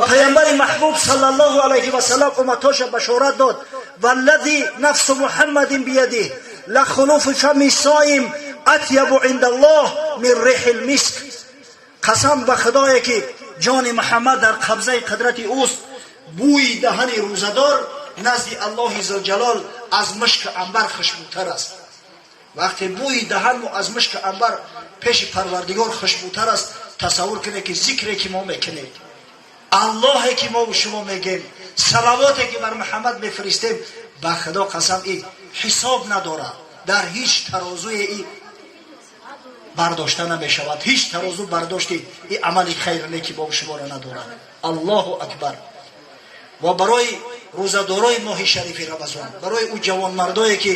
Паёмбари маҳбуб саллаллоҳу алайҳи васаллам умматоша башорат дод: валлази нафсу Муҳаммадин биядиҳ лахулуфу фами соим атябу индаллоҳ мин рихил миск. Қасам ба Худое, ки ҷони Муҳаммад дар қабзаи қудрати ӯст, бӯи даҳани рӯзадор назди Аллоҳи зулҷалол аз мушку анбар хушбӯтар аст. Вақте бӯи даҳанмо аз мушку анбар пеши Парвардигор хушбӯтар аст, тасаввур кунед, ки зикре, ки мо мекунем, Аллоҳе, ки мо шумо мегем, салавоте, ки бар Муҳаммад мефиристем, ба Худо қасам, и ҳисоб надорад, дар ҳеҷ тарозуе и бардошта намешавад. Ҳеҷ тарозу бардошти и амали хайр не, ки мо шуморо надорад. Аллоҳу акбар! Ва барои рӯзадорои моҳи шарифи Рамазон, барои ӯ ҷавонмардое, ки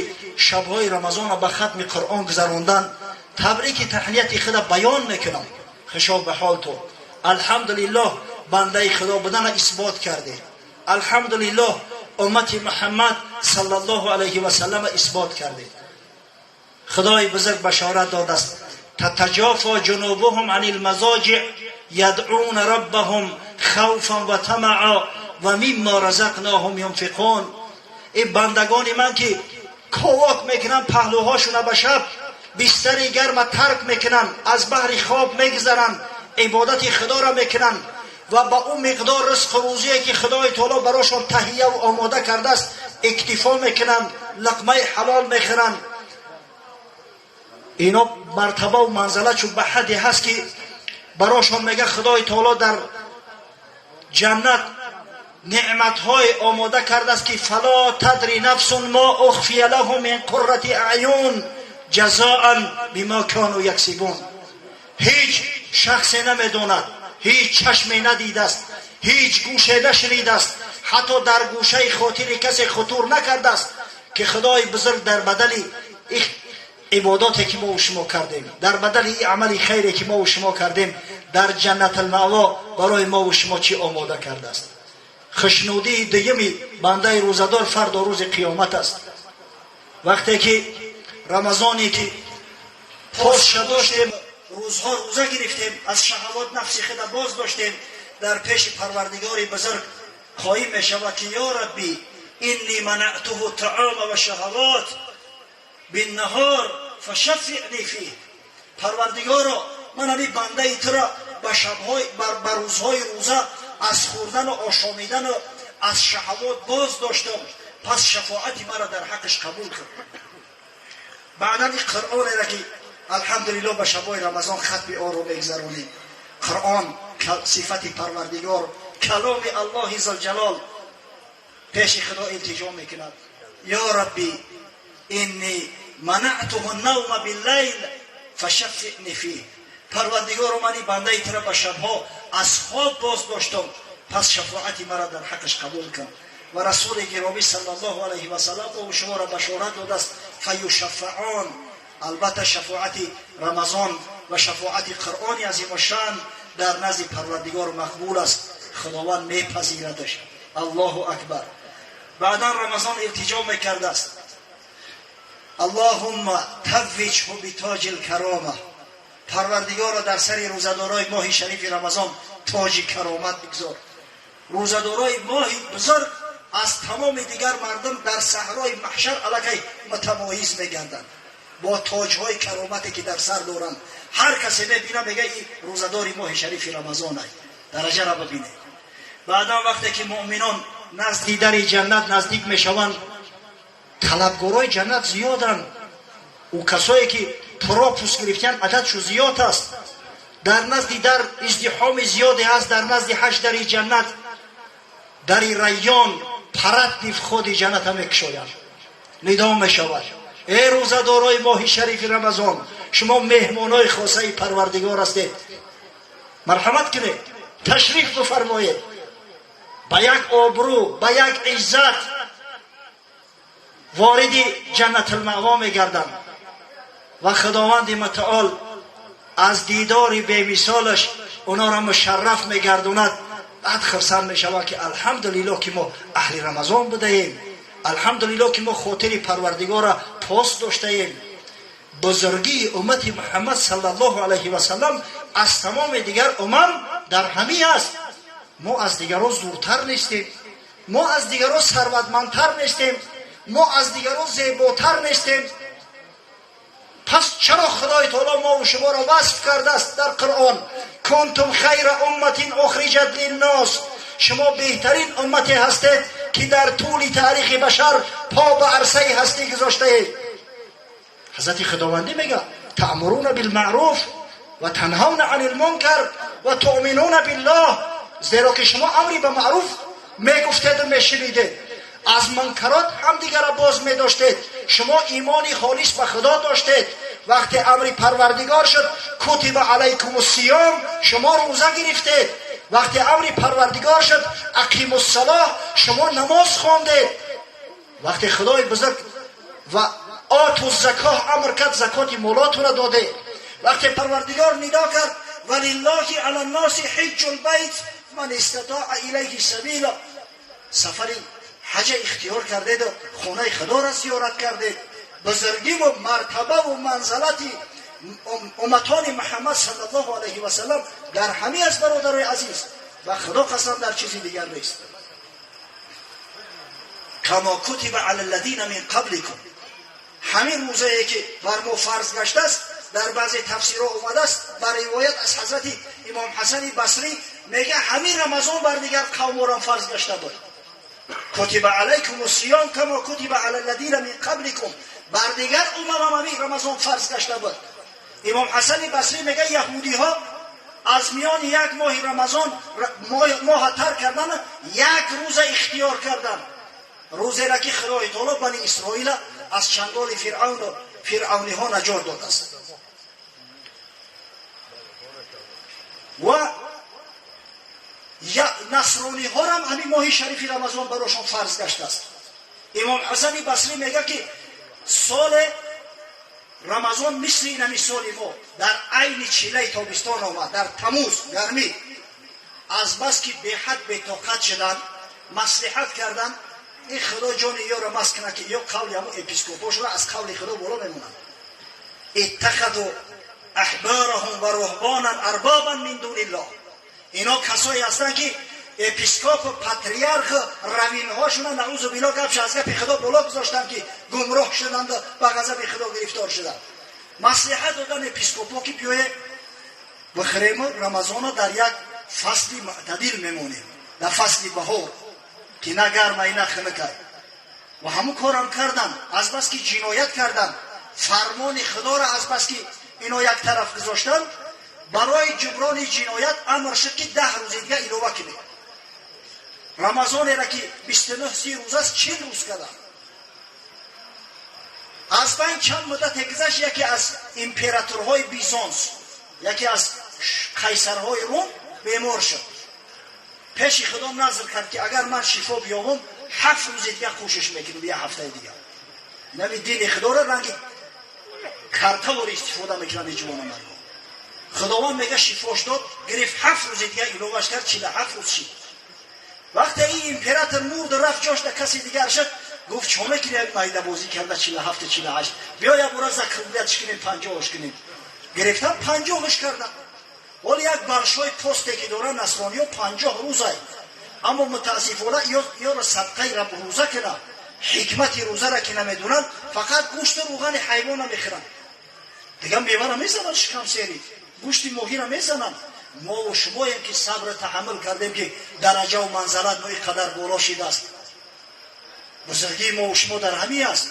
шабҳои Рамазонро ба хатми Қуръон гузарондан, табрики таҳнияти худа баён мекунам. Хушо ба ҳолтон! Алҳамдулиллоҳ, бандаи Худо будана исбот карде. Алҳамдулиллоҳ, уммати Муҳаммад саллаллоҳу алайҳи васаллама исбот карде. Худои бузург башорат додааст: татаҷофо ҷунубуҳум ани лмазоҷиъ ядъуна раббаҳум хавфан ва тамаъа ва мимма разақноҳум юнфиқун. Ин бандагони ман, ки ковок мекунанд паҳлӯҳошуна, ба шаб бистари гарма тарк мекунанд, аз баҳри хоб мегузаранд, ибодати Худоро мекунанд ва ба ӯ миқдор ризқу рӯзие, ки Худои таоло барошон таҳияву омода кардааст, иктифо мекунанд, луқмаи ҳалол мехӯранд, ино мартабаву манзалатшон ба ҳадде ҳаст, ки барошон мега Худои таоло дар ҷаннат неъматҳое омода кардааст, ки фало тадри нафсун мо ухфия лаҳум мин қуррати аъюн ҷазоан бима кану яксибун. Ҳеҷ шахсе намедонад, ҳеҷ чашме надидааст, ҳеҷ гӯше нашунидааст, ҳатто дар гӯшаи хотири касе хутур накардааст, ки Худои бузург дар бадали ибодоте, ки мо шумо кардем, дар бадали амали хайре, ки мо шумо кардем, дар Ҷаннатулмаъво барои мо шумо чӣ омода кардааст. Хушнудии дуюми бандаи рӯзадор фардо, рӯзи қиёмат аст. Вақте ки Рамазоне, ки посша доштем, рӯзҳо рӯза гирифтем, аз шаҳавот нафси худа боз доштем, дар пеши Парвардигори бузург қоим мешавад, ки ё Рабби, инни манатуҳу таома ва шаҳавот биннаҳор фашаффиъни фих. Парвардигоро, ман ҳамин бандаи тура ба шабҳои, ба рӯзҳои рӯза аз хӯрдану ошомидану аз шаҳавот боз доштам, пас шафоати маро дар ҳаққаш қабул кун. Баъдан ин Қуръонеро, ки алҳамдулилло ба шабҳои Рамазон хатми онро мегузаронем, Қуръон, сифати Парвардигор, каломи Аллоҳи зулҷалол, пеши Худо илтиҷо мекунад: ё Рабби, инни манатуҳу навма биллайл фашаффиъни фих. Парвардигоро, мани бандаи тура ба шабҳо аз хоб боз доштам, пас шафоати маро дар ҳаққаш қабул кун. Ва Расули гиромӣ саллаллоҳу алайҳи васаллам ӯ шуморо башорат додааст: фаюшаффаъон. Албатта, шафоати Рамазон ва шафоати Қуръони азимушшан дар назди Парвардигор мақбул аст, Худованд мепазирадаш. Аллоҳу акбар! Баъдан Рамазон илтиҷо мекардааст: аллоҳумма таввиҷҳу битоҷи лкарома. Парвардигоро, дар сари рӯзадорои моҳи шарифи Рамазон тоҷи каромат бигзор. Рӯзадорои моҳи бузург аз тамоми дигар мардум дар саҳрои маҳшар аллакай мутамоиз мегарданд бо тоҷҳои каромате, ки дар сар доранд. Ҳар касе мебина, мега: и рӯзадори моҳи шарифи Рамазонай. Дараҷара бибинед. Баъдан вақте ки муъминон назди дари ҷаннат наздик мешаванд, талабгорои ҷаннат зиёданд. Ӯ касое, ки пропуск гирифтиянд, ададшу зиёд аст. Дар назди дар издиҳоми зиёде ҳаст. Дар назди ҳашт дари ҷаннат дари Райён, парадный входи ҷанната мекушоянд. Нидо мешавад: э рӯзадорои моҳи шарифи Рамазон, шумо меҳмонои хосаи Парвардигор ҳастед, марҳамат кунед, ташриф бифармоед. Ба як обрӯ, ба як иззат вориди Ҷаннатулмаъво мегарданд ва Худованди мутаол аз дидори бемисолаш онора мушарраф мегардонад. Баъд хурсанд мешавад, ки алҳамдулиллоҳ, ки мо аҳли Рамазон будаем, алҳамдулиллоҳ, ки мо хотири Парвардигора пос доштаем. Бузургии уммати Муҳаммад саллаллоҳу алайҳи васаллам аз тамоми дигар умам дар ҳамин аст. Мо аз дигарон зуртар нестем, мо аз дигарон сарватмандтар нестем, мо аз дигарон зеботар нестем. Пас чаро Худои Таоло мо ва шуморо васф кардааст дар Қуръон? Кунтум хайра умматин ухриҷат линнос. Шумо беҳтарин уммате ҳастед ки дар тӯли таърихи башар по ба арсаи ҳастӣ гузоштаед. Ҳазрати Худовандӣ мегӯяд: таъмуруна билмаъруф ва танҳавна ани лмункар ва туъминуна биллоҳ. Зеро ки шумо амри ба маъруф мегуфтеду мешунидед, аз мункарот ҳамдигарро боз медоштед, шумо имони холис ба Худо доштед. Вақте амри Парвардигор шуд, кутиба алайкум ссиём, шумо рӯза гирифтед. Вақте амри Парвардигор шуд, ақиму ссалоҳ, шумо намоз хондед. Вақте Худои бузург ва оту закоҳ амр кард, закоти молотонро додед. Вақте Парвардигор нидо кард, валиллоҳи ала нноси ҳиҷҷу лбайт ман истатоа илайҳи сабила, сафари ҳаҷа ихтиёр кардеду хонаи Худоро зиёрат кардед. Бузургиву мартабаву манзалати умматони Муҳаммад саллаллоҳу алайҳи васаллам дар ҳамин аст, бародарои азиз, ба Худо қасам, дар чизи дигар нест. Кама кутиба ала аллазина мин қабликум. Ҳамин рӯзае ки бар мо фарз гаштааст, дар баъзе тафсирҳо омадааст, ба ривоят аз ҳазрати имом Ҳасани Басрӣ мега, ҳамин Рамазон бар дигар қавморам фарз гашта буд. Кутиба алайкум ссиём кама кутиба ала аллазина мин қабликум, бар дигар уммам ҳамин Рамазон фарз гашта буд. Имом Ҳасани Басрӣ мега, яҳудиҳо аз миёни як моҳи Рамазон моҳа тарк кардан, як рӯза ихтиёр кардан, рӯзеро ки Худои Таоло Бани Исроила аз чанголи Фиръавну фиръавниҳо наҷот додааст. Ва насрониҳорам ҳамин моҳи шарифи Рамазон барошон фарз гаштааст. Имом Ҳасани Басрӣ мега, ки соле Рамазон мисли инами соли мо дар айни чилаи тобистон омад, дар тамӯз, гармӣ. Азбаски беҳад бетоқат шуданд, маслиҳат карданд, ин Худо ҷони ёро мас кунад, ки ё қавли ҳамо епископошона аз қавли Худо боло мемонанд. Иттахаду аҳбораҳум ва руҳбонан арбобан мин дуниллоҳ. Ино касое ҳастанд, ки епископу патриарху равинҳошона, наузу биллоҳ, гапша аз гапи Худо боло гузоштанд, ки гумроҳ шуданду ба ғазаби Худо гирифтор шуданд. Маслиҳат додан епископҳо, ки биёе бихӯрему Рамазонро дар як фасли мӯътадил мемонем, дар фасли баҳор, ки на гармай, на хунукай. Ва ҳамун корам карданд. Азбаски ҷиноят карданд, фармони Худоро азбаски ино як тараф гузоштанд, барои ҷуброни ҷиноят амр шуд, ки 10 рӯзи дига илова кунед. Рамазонеро ки 29-30 рӯз аст, 40 рӯз карданд. Аз байн чанд муддате гузашт, яке аз императорҳои Бизонс, яке аз қайсарҳои Рум бемор шуд. Пеши Худо назр кард, ки агар ман шифо биёбам, 7 рӯзи дига кӯшиш мекунам, як ҳафтаи дига. Нави дини Худоро ранги картавори истифода мекунанд ҷавонамардон. Худованд мега, шифош дод, гирифт, 7 рӯзи дига иловаш кард, 47 рӯз шид. Вақте ин император мурду рафт, ҷошта каси дигар шуд, гуфт: чо мекунӣ, як майдабозӣ карда 47, 48, биё як бора закрублятш кунем, 50-ш кунем. Гирифтан, 50-ш кардан. Ҳоло як большой посте ки доранд насрониҳо, 50 рӯзай, аммо мутаассифона ёро садқаи рӯза кунанд, ҳикмати рӯзара ки намедонанд, фақат гӯшту рӯғани ҳайвона мехӯранд, дигар мевара мезананд, шикамсерӣ, гӯшти моҳира мезананд. Мову шумоем ки сабру таҳаммул кардем, ки дараҷаву манзалат мо ин қадар боло шидааст. Бузургии мову шумо дар ҳамин аст.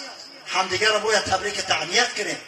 Ҳамдигарро бояд табрику таҳният кунем.